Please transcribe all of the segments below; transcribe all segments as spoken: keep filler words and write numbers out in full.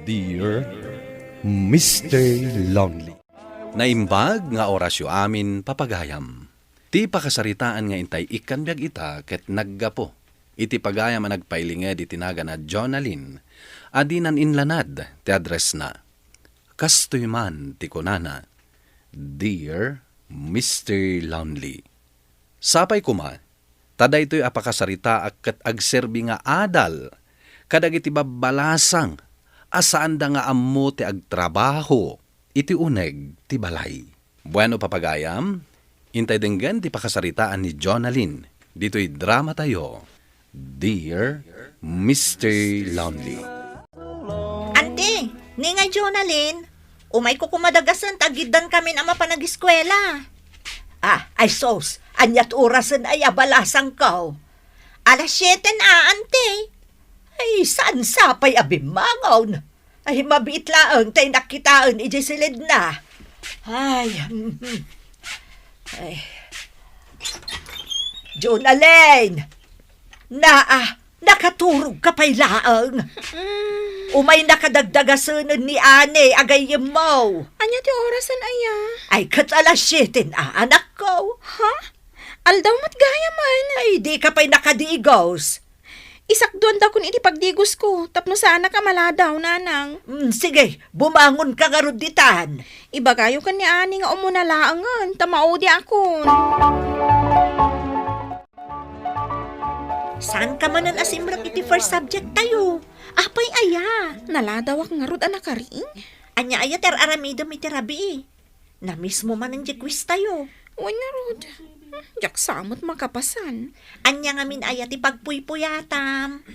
Dear Mister Lonely. Naimbag nga orasyo amin, papagayam. Ti pakasaritaan nga intay ikkan biag ita ket naggapu iti pagayam a nagpailinged iti nagan a Jonalyn a dinan inlanad ti addressna. Kastoy man ti kunana, "Dear Mister Lonely." Sapay koma, ta daytoy a pakasaritaak ket agserbi nga adal kadagiti babbalasang a saanda nga ammo ti agtrabaho iti uneg ti balay. Bueno, papagayam, intay denggen ti pakasaritaan ni Jonalyn ditoy dramatayo, Dear Mister Lonely. Anti, ni nga Jonalyn, umayko koma dagasen ta agiddan kamin a mapan agiskuela. Ah, ay sus, aniat orasen ay a balasangko? Alas siete na, anti. Ay, saan sapay a bimmangon? Ay, mabiit laeng tay nakitaen idiay silidna. Ay, mhm. Ay. Jonalyn! Naa, nakaturog ka pay laeng. Mm. Umay nakadagdagasen ni Ane a gayyemmo. Ania ti orasen aya? Ay, ket alas siete na, anakko. Ha? Aldaw met gayamen. Ay, di ka pay nakadigos. Isakduandakon iti pagdigosko tapno saanak a maladaw, nanang. Mm, sige, bumangon ka ngarud ditan. Ibagayo ken ni Ani nga umuna laengen ta maudiakon. Saan ka manen a simrek iti first subject tayo? Apay aya? Naladawak ngarud a nakaring. Ania aya ti ar-aramidem iti rabii? Namismo manen ti quiz tayo. Wen ngarud. Hmm, diak sa met makapasan. Ania ngamin aya ti pagpuypuyatam?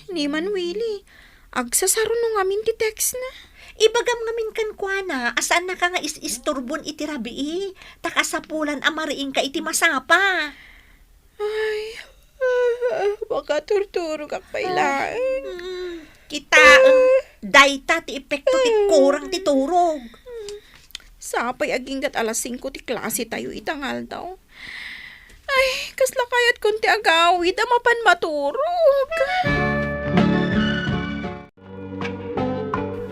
Ni man, Willy. Agsasaruno ngamin ti text na. Ibagam ngamin kenkuana a saannaka nga is-isturbon iti rabii, ta kasapulan a mariingka iti masapa. Ay, makaturturogak pay laeng. Mm, kitaem, dayta ti epekto ti kurang ti turog. Sapay aginggat alas singko ti klase tayo ita nga aldaw. Ay, kasla kayatkon ti agawid a mapan maturog.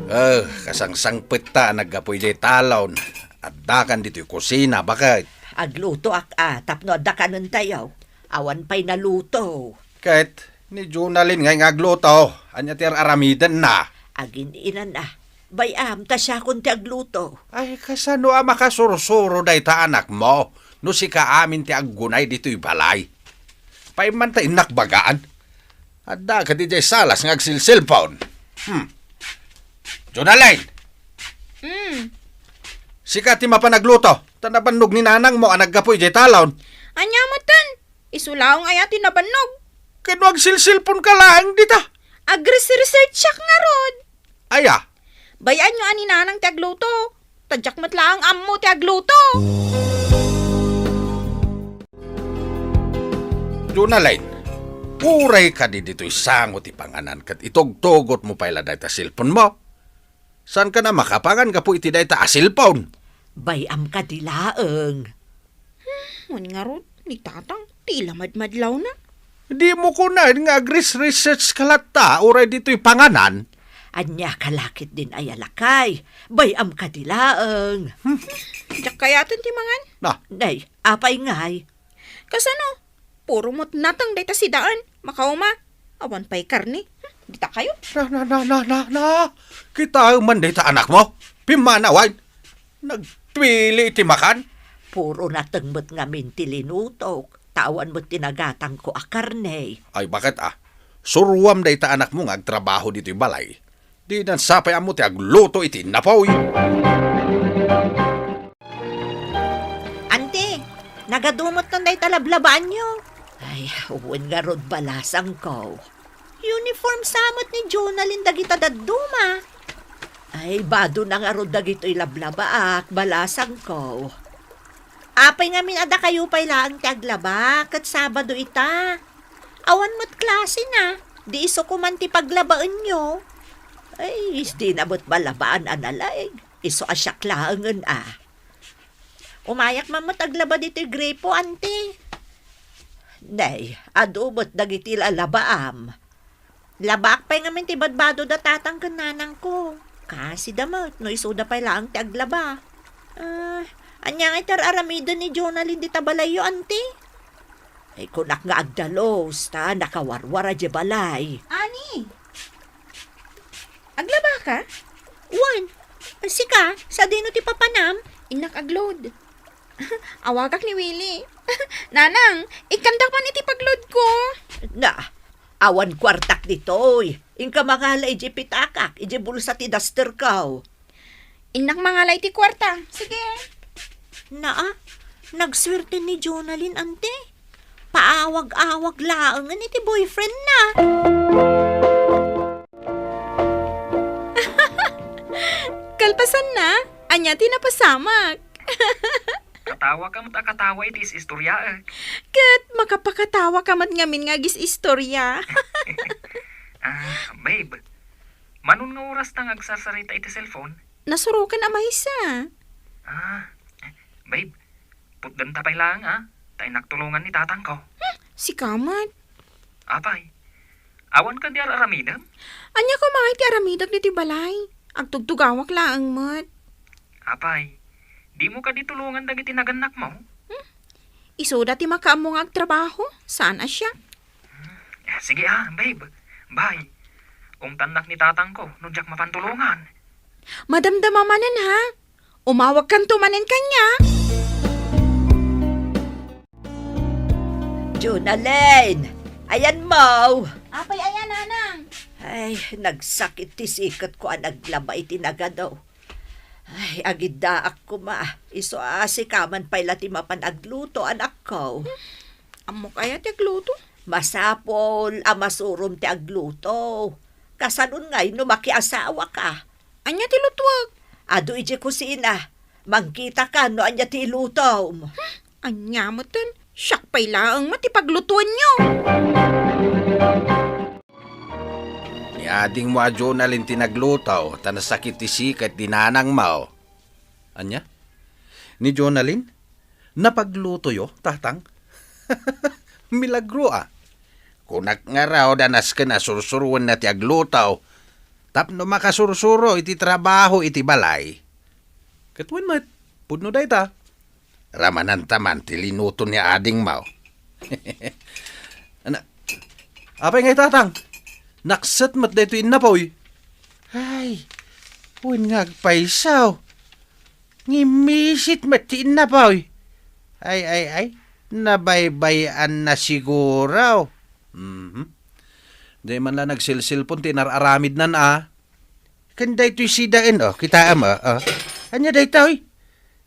Eh, kasangsangpet ta a naggapu idiay talon. Addakan ditoy kusina, baket. Aglutoak a, tapno adda kanentayo. Awan pay naluto. Ket, ni Jonalyn ngay nga agluto. Ania ti ar-aramidenna? Agin-inan a. Bay-am, ta siakon ti agluto. Ay, kasano a makasursuro dayta anakmo? No sika amin ti aggunay ditoy balay. Paimman ta innak bagaan. Adda kadi diay salas nga agsilsilpon. Hmm. Jonalyn! Hmm. Sika ti mapan agluto, ta nabannog ni nanangmo a naggapu idiay talon. Ania metten? Isu laeng aya ti nabannog. Kano agsilsilpon ka laeng dita? Agres-researchak ngarud. Aya? Bay-anyo a ni nanang ti agluto. Ta diak met laeng ammo ti agluto. Jonalyn, uray kadi ditoy sango ti panganan ket itugtugotmo pay la dayta cellphone-mo. Saanka a makapangan gapu iti dayta a cellphone? Bay-am kadi laeng. Hmm, wen ngarud, ni Tatang, ti ila madmadlawna. Dimo kunaen nga agres-research ka latta, uray ditoy panganan. Ania ka la ketdin aya lakay? Bay-am kadi laeng. Hmm. Diak kayaten ti mangan. Na. Nay, apay ngay? Kasano? Puro met nateng dayta sidaen. Makauma. Awan pay karne. Hmm, dita kayo. Na, na, na, na, na, na. Kitaem man dayta anakmo. Pimmanawan. Nagpili iti makan. Puro nateng met ngamin ti linutok. Ta awan met ti nagatangko a karne. Ay, baket a? Suruam dayta anakmo nga agtrabaho ditoy balay. Dinan sapay ammo ti agluto iti innapoy. Anti, nagadu metten dayta lablabaanyo? Ay, wen ngarud balasangko. Uniform sa met ni Jonalyn dagita dadduma. Ay, bado na ngarud dagitoy lablabaak, balasangko. Apay ngamin a dakayo pay laeng ti aglaba, ket Sabado ita. Awan met klasena, di isu koman ti paglabaenyo. Ay, isdi na met malabaan a nalaing. Isu a siak laengen a. Umayak man met aglaba ditoy gripo, anti. Nay, adu met dagiti lalabaam. Labaak pay ngamin ti badbado da tatang ken nanangko. Kasida met no isuda pay laeng ti aglaba. Ah, ania ngay ti ar-aramiden ni Jonalyn dita balayyo, anti? Ay, kunak nga agdalus, ta nakawarwar idiay balay. Ani? Aglaba ka? Wen. Sika, sadino ti papanam? Innak agluto. Awagak ni Willie. Nanang, ikkandak man iti pagluto ko. Na, awan kuartak ditoy. Inka mangala idiay pitakak, idiay bulsa ti daster ko. Innak mangala iti kuarta. Sige. Naa, nagsuerte ni Jonalyn, anti. Paawag-awag laengen iti boyfriend na. Kalpasan na, ania ti napasamak? Katawa ka met a katawa iti is-istoryaek. Ket makapakatawa ka met ngamin nga agis-istorya. Ah, babe, manon nga oras ta nga agsarsarita iti cellphone? Nasurokan a maysa. Ah, babe, putdenta pay laeng, ah, ta innak tulongan ni tatangko. Hmm, sika met. Apay, awan kadi ar-aramidem? Ania koma ngay ti aramidek ditoy balay? Agtugtugawak laeng met. Apay, dimo kadi tulongan dagiti nagannakmo? Hmm? Isuda ti makaammo nga agtrabaho, saan a siak? Eh, sige, ah, babe. Bye. Ungtannak ni tatangko no diak mapan tulongan. Madamdama manen, ha? Umawagkanto manen kaniak. Jonalyn, ayanmo? Apay aya, nanang? Ay, nagsakit ti siketko a naglaba iti nagado. Ay, agiddaak koma. Isu a sika man pay la ti mapan agluto, anakko. Hmm, ammok aya ti agluto? Masapul a masurom ti agluto. Kasanon ngay no makiasawaka? Ania ti lutuek? Adu idiay kusina. Mangkitaka no ania ti ilutom. Hmm, ania metten? Siak pay laeng met ti paglutuenyo. Ni adingmo a Jonalyn ti nagluto, ta nasakit ti siket di nanangmo. Ania? Ni Jonalyn? Napaglutoyo, tatang? Milagro, a. Kunak ngarud a nasken a sursuroenna ti agluto tapno makasursuro iti trabaho iti balay. Ket wen met, pudno dayta. Ramananta man ti linuto ni adingmo. Ana, apay ngay, tatang? Nakset met daytoy innapoy. Ay, wen nga agpayso. Ngimmisit met ti innapoy. Ay, ay, ay. Nabaybay-anna siguro. Mhm. Di man la nagsilsilpon ti inar-aramidnan, a. Ken daytoy sidaen, o, kitaem, o, o. Ania daytoy?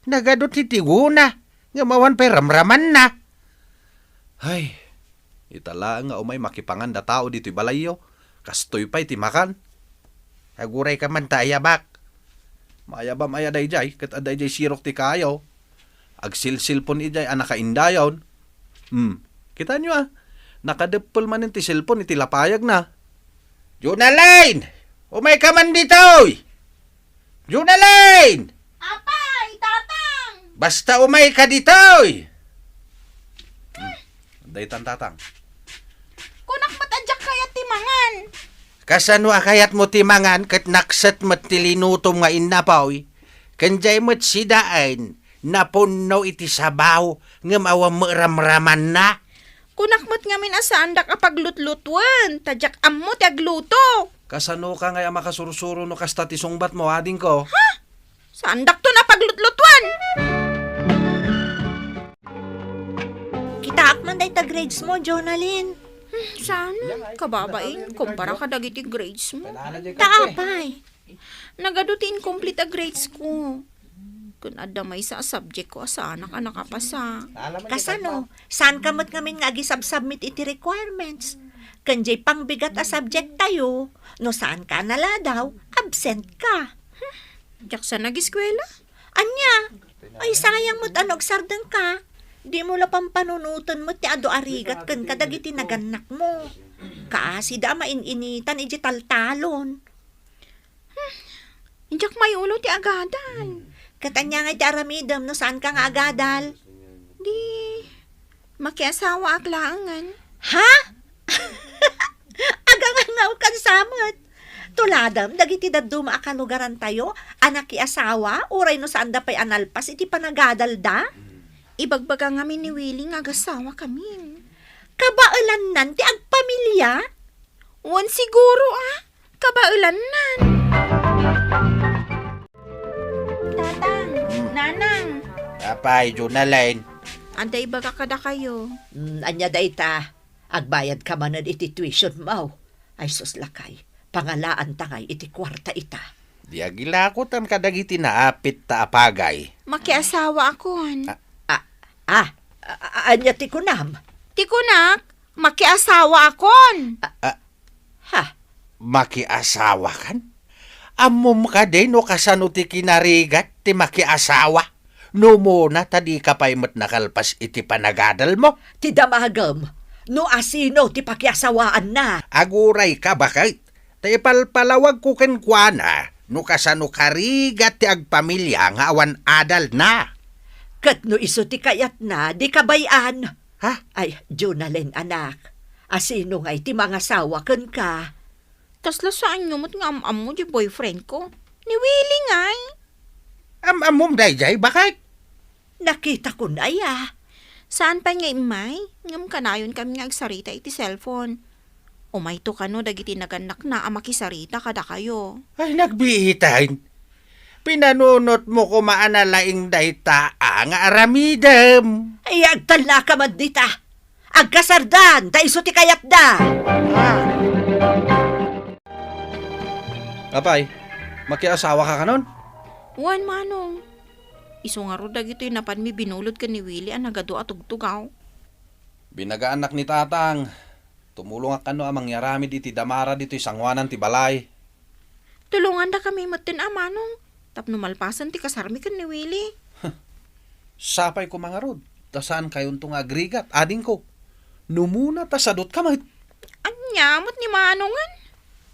Nagadu ti tigona, ngem awan pay ramramanna. Ay, ita laeng nga umay makipangan da tao ditoy balayyo, kastoy pay ti makan. Agurayka man ta ayabak. Maayabam aya daydiay, ket adda idiay sirok ti kayo. Agsilsilpon idiay a nakaindayon. Hmm, kitaenyo, a, nakadeppel manen ti selpon iti lapayagna. Jonalyn! Umayka man ditoy! Jonalyn! Apay, tatang! Basta umayka ditoy! Hmm, daytan, tatang. Kunak met a diak kayat ti mangan. Kasano a kayatmo ti mangan ket nakset met ti linutom nga innapoy? Ken diay met sidaen, napunno iti sabaw, ngem awan met ramramanna. Kunak met ngamin a saandak a paglutlutoen, ta diak ammo ti agluto. Kasanoka ngay a makasursuro no kasta ti sungbatmo, adingko? Ha? Saandakton a paglutlutoen. Kitaak man dayta grades mo, Jonalyn. Hmm, saan? Kababain, kumpara kadagiti grades mo. Ta apay? Nagadu ti incomplete a grades ko. Ken adda maysa a subject ko a saanak a nakapasa. Kasano? Saanka met ngamin nga agisubsubmit iti requirements? Ken diay pangbigat a subject tayo, no saanka a naladaw, absent ka. Diak sa nagiskwela. Ania? Ay, sayang met a no agsardengka. Dimo la pampanunoten met ti adu a rigat ken kadagiti nagannakmo. Kaasida a main-initan idiay taltalon. Hmm, diak mayulo ti agadal. Ket ania ngay ti aramidem no saanka nga agadal? Di, makiasawaak laengen. Ha? Agangangawkan sa met. Tuladem dagiti dadduma a kalugarantayo a nakiasawa uray no saanda pay a nalpas iti panagadalda? Ibagbaga ngamin ni Willie nga agasawakamin. Kabaelannan ti agpamilia? Wen siguro, a. Kabaelannan. Tatang, Nanang. Apay, Jonalyn. Adda ibaga kadakayo. Mm, ania dayta? Agbayadka manen iti tuition mo. Ay sus, lakay, pangalaanta ngay iti kuarta ita. Di agilakotan kadagiti naapitta a pagay. Makiasawaakon. A, a, a, a, ania ti kunam? Ti kunak, makiasawaakon. A, a, ha? Makiasawakan? Ammom kadi no kasano ti kinarigat ti makiasawa? No umuna ta dika pay met nakalpas iti panagadalmo. Ti damagem, no asino ti pakiasawaanna. Agurayka, baket. Ta ipalpalawagko kenkuana no kasano karigat ti agpamilia nga awan adalna. Ket no isu ti kayatna, dika bay-an. Ha? Ay, Jonalyn, anak, asino ngay ti mangasawa kenka? Kasla saanyo met nga am-ammo diay boyfriend ko? Ni Willie ngay. Am-ammom daydiay, baket? Nakitakon aya. Saan pay nga immay, ngem kanayonkami nga agsarita iti cellphone. Umayto kano dagiti nagannakna a makisarita kadakayo. Ay, nagbiitan. Pinanunotmo koma a nalaing dayta a nga aramidem. Ay, agtalnaka man dita. Agkasardan, ta isu ti kayatda. Ah. Apay, makiasawaka kanon? Wen, Manong. Isu ngarud dagitoy napanmi binulod ken ni Willie a nagadu a tugtugaw. Binagaannak ni Tatang. Tumulongak kano a mangiaramid iti damara ditoy sangoanan ti balay. Tulongandakami metten a, Manong, tapno malpasen ti kasarmi ken ni Willie. Sapay koma ngarud, ta saankayonto nga agrigat, adingko. No umuna ta sadutka met. Ania met ni Manongen?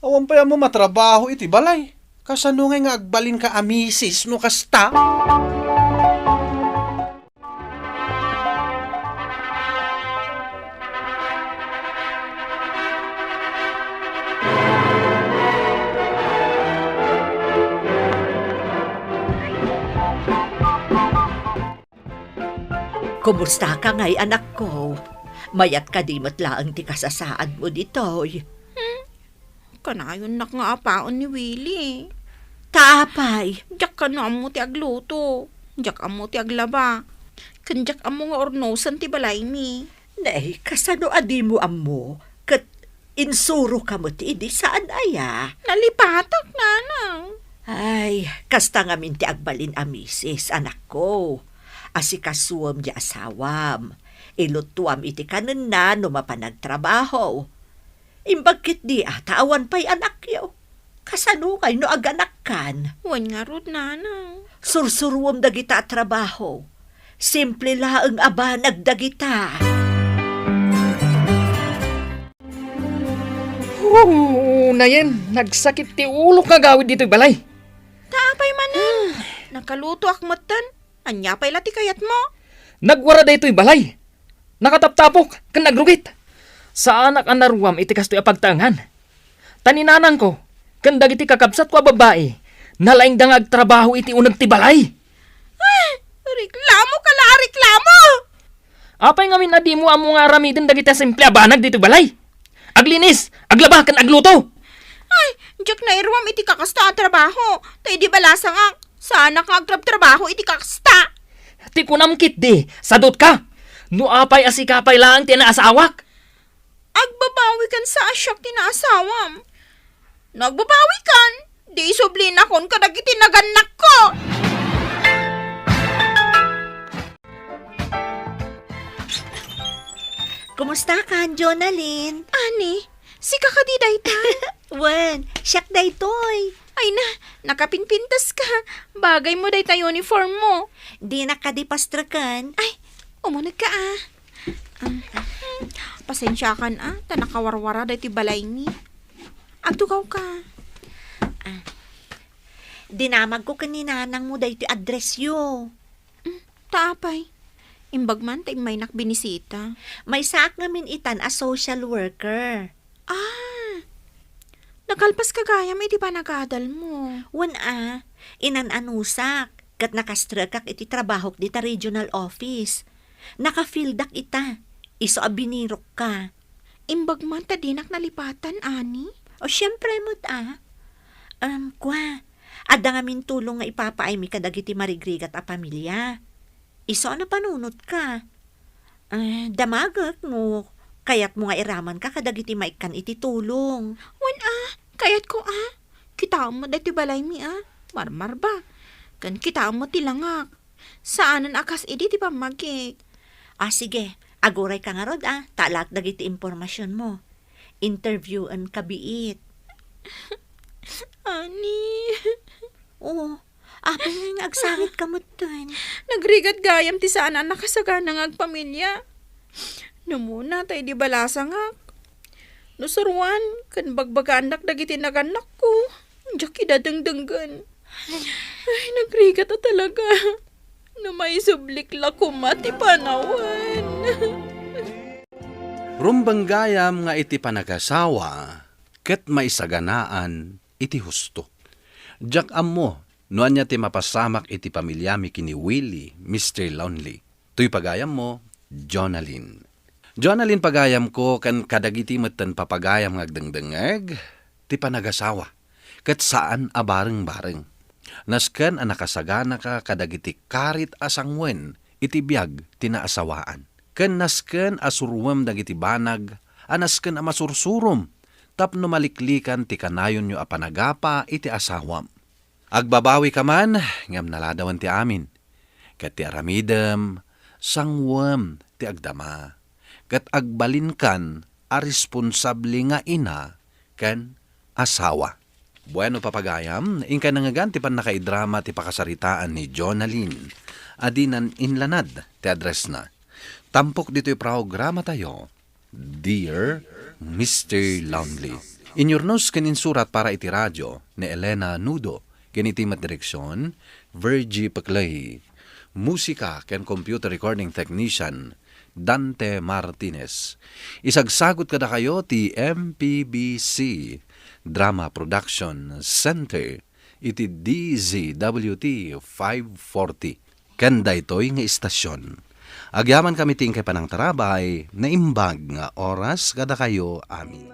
Awan pay ammo matrabaho iti balay. Kasano ngay nga agbalinka a misis no kasta? Kumustaka ngay, anakko? Mayat kadi met laeng ti kasasaadmo ditoy? Hmm? Kanayonnak nga apaen ni Willie. Ta apay? Diak kano ammo ti agluto. Diak ammo ti aglaba. Ken diak ammo nga urnosen ti balaymi. Nay, kasano a dimo ammo? Ket insuroka met idi saan aya? Nalipatak, Nanang. Ay, kasta ngamin ti agbalin a misis, anakko. Asikasuem ti asawam. Ilutuam iti kanenna no mapan agtrabaho. Imbag ketdi a ta awan pay anakyo. Kasano ngay no aganakkan? Wen ngarud, Nanang. Sursuruem dagita a trabaho. Simple laeng a banag dagita. Hoo, nayen, nagsakit ti ulok nga agawid ditoy balay. Ta apay manen? Nakalutoak metten. Ania pay la ti kayatmo? Nagwara daytoy balay. Nakataptapok ken nagrugit. Saanak a naruam iti kastoy a pagtaengan. Ta ni nanangko ken dagiti kakabsatko a babbai, nalaingda nga agtrabaho iti uneg ti balay. Ah, reklamo ka la a reklamo! Apay ngamin a dimo ammo nga aramiden dagiti simple a banag ditoy balay? Aglinis, aglaba, ken agluto. Ay, diak nairuam iti kakasta a trabaho. Ta idi balasangak, saanak nga agtrabtrabaho iti kakasta. Ti kunam ketdi, sadutka. No apay a sika pay laeng ti naasawak. Agbabawikan sa a siak ti naasawam. No agbabawikan, di isublinakon kadagiti nagannakko. Kumusta ka, Jonalyn? Ani, sika kadi dayta? Wen, siak daytoy. Ay na, nakapinpintas ka. Bagay mo dayta uniform mo. Dinak kadi pastreken. Ay, umuneg ka, ah. Ah, hmm, pasensiakan, ah, ta nakawarwara daytoy balaymi. Agtugaw ka. Ah, dinamagko ken ni nanang mo daytoy address yo. Hmm, ta apay? Imbag man ta immaynak binisita. Maysaak ngamin itan a social worker. Ah! Nakalpaska gayam iti panagadalmo. Wen a, inan-anusak, ket nakastrekak iti trabahok dita regional office. Naka-fielddak ita, isu a binirokka. Imbag man ta dinak nalipatan, Ani? O, siempre met a. Um, kua, adda ngamin tulong nga ipapaaymi kadagiti marigrigat a pamilya. Isu a napanunotka. Ah, damagek no kayatmo nga iramanka kadagiti maikkan iti tulong. Wen a, kayatko a. Kitaem met daytoy balaymi a. Marmarba. Ken kitaem met ti langak. Saanen a kas idi ti pammagik. Ah, sige. Agurayka ngarud a. Ta alaek dagiti impormasionmo. Interviewen ka biit. Ani? Oo. Apay nga agsangit ka metten? Nagrigat gayam ti saan a nakasagana nga agpamilya. Namuna ta idi balasangak. No suruan, ken bagbagaandak dagiti nagannakko. Diak ida dengdenggen. Ay, nagrigat a talaga. No maisublik la koma ti panawen. Rumbeng gayam nga iti panagasawa, ket maisaganaan iti husto. Diak ammo no ania ti mapasamak iti pamiliami ken ni Willie, Mister Lonely. Toy pagayammo, Jonalyn. Jonalyn, pagayamko, ken kadagiti metten papagayam nga agdengdengngeg ti panagasawa, ket saan a bareng-bareng. Nasken a nakasaganaka kadagiti karit a sanguen iti biag ti naasawaan. Ken nasken a suruem dagiti banag a nasken a masursurom tapno maliklikan ti kanayonyo a panagapa iti asawam. Agbabawika man, ngem naladawen ti amin. Ket ti aramidem, sanguem ti agdama. Ket agbalinkan a responsable nga ina ken asawa. Bueno, papagayam, inkay nangngegan ti pannakaidrama ti pakasaritaan ni Jonalyn. Adinan inlanad ti addressna. Tampok ditoy programatayo, Dear Mister Lonely. Inyurnos ken insurat para iti radio ni Elena Nudo, ken iti met direksion, Virgie Peclay. Musika ken computer recording technician, Dante Martinez. Isagsagut kadakayo ti M P B C Drama Production Center iti D Z W T five forty. Ken daytoy nga istasion, agyamankami ti inkay panangtarabay, naimbag nga oras kadakayo amin.